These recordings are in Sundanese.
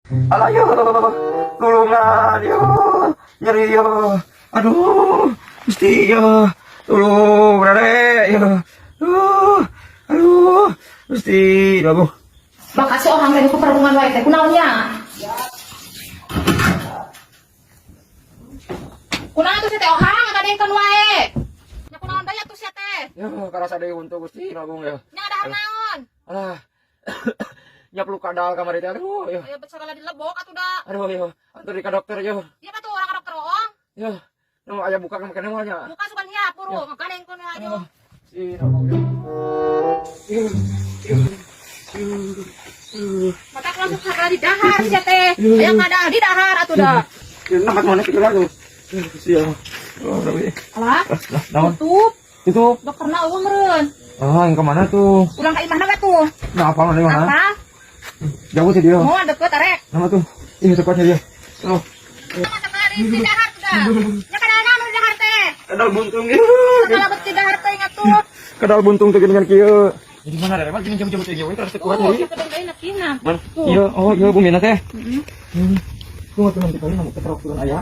Alah yo, tulungan yo, nyeri yo, aduh, mesti yo, tolong rare yo, aduh, aduh, mesti aduh. Bakal si orang teh ku perhubungan wae teh kunaon nya? Kunaon tuh si teh ohang ngadengkeun wae? Nya kunaon deui atuh sia teh? Yo, karasa deui untung Gusti Agung yo. Nya dahar naon? Alah, nyaplu kadal kamari teh, aduh yo. Aya sagala dilebok atuh da. Aduh yo, antur di ka dokter yo. Ieu mah tuh orang ka dokter ohang. Yo, nu aya buka make mah nya. Buka sugan hiap buru, ngadengkeun wae aduh. Gusti Agung yo. Yo, yo, yo, yo. Mata langsung sagala di dahar sia teh. Aya kadal di dahar atuh da. Yo, nah, mana kitu lagu. Gusti ya. Oh, tapi. Alah, Lah, naon? Tutup. Tutup. Dokterna eueuh meureun. Ah, yang kemana tuh? Urang ka imahna we tuh. Nah, apa mana mana? Apa? Jauh sih dia. Mau deket arek. Nama tuh. Ih, tepatnya dia. Oh, Sagala di dahar tuh da. Nya kadal naon di dahar teh? Kadal buntung ya. Sagala bet di dahar teh ngatuh. Kadal buntung tuh geuningan kieu. Jadi mana ada emang gini jam-jam teh jauh terus kuat Tuh, deui. sakedeng deui nakina. Mana? Tuh. Iya, oh iya bumina teh. Hmm. Tunggu tuh nanti kali mau keterok turun aya.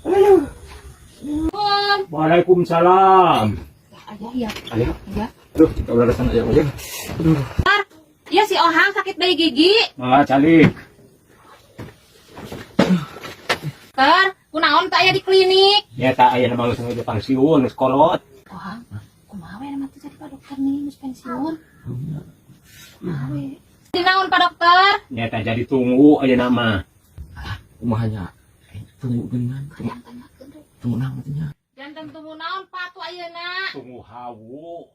Ayo. Bun. Waalaikumsalam. Ayah ya. Ayo. Iya. Aduh, kita udah sana ayo ayo. Aduh. Iya si Ohang sakit bayi gigi. Mangga calik. Ter, kunaon teh aya di klinik. Nyata aya nama geus geus pensiun geus kolot. Ohang, kumaha we nama teh jadi Pak Dokter nih geus pensiun. Kumaha we? Di naon Pak Dokter? Nyata jadi tunggu aya nama. Kumaha nya? Tunggu geuningan. Tunggu, Hayang tanyakeun deh. Tunggu naon nya. Janten tunggu naon Pak tuh ayeuna? Tunggu hawu.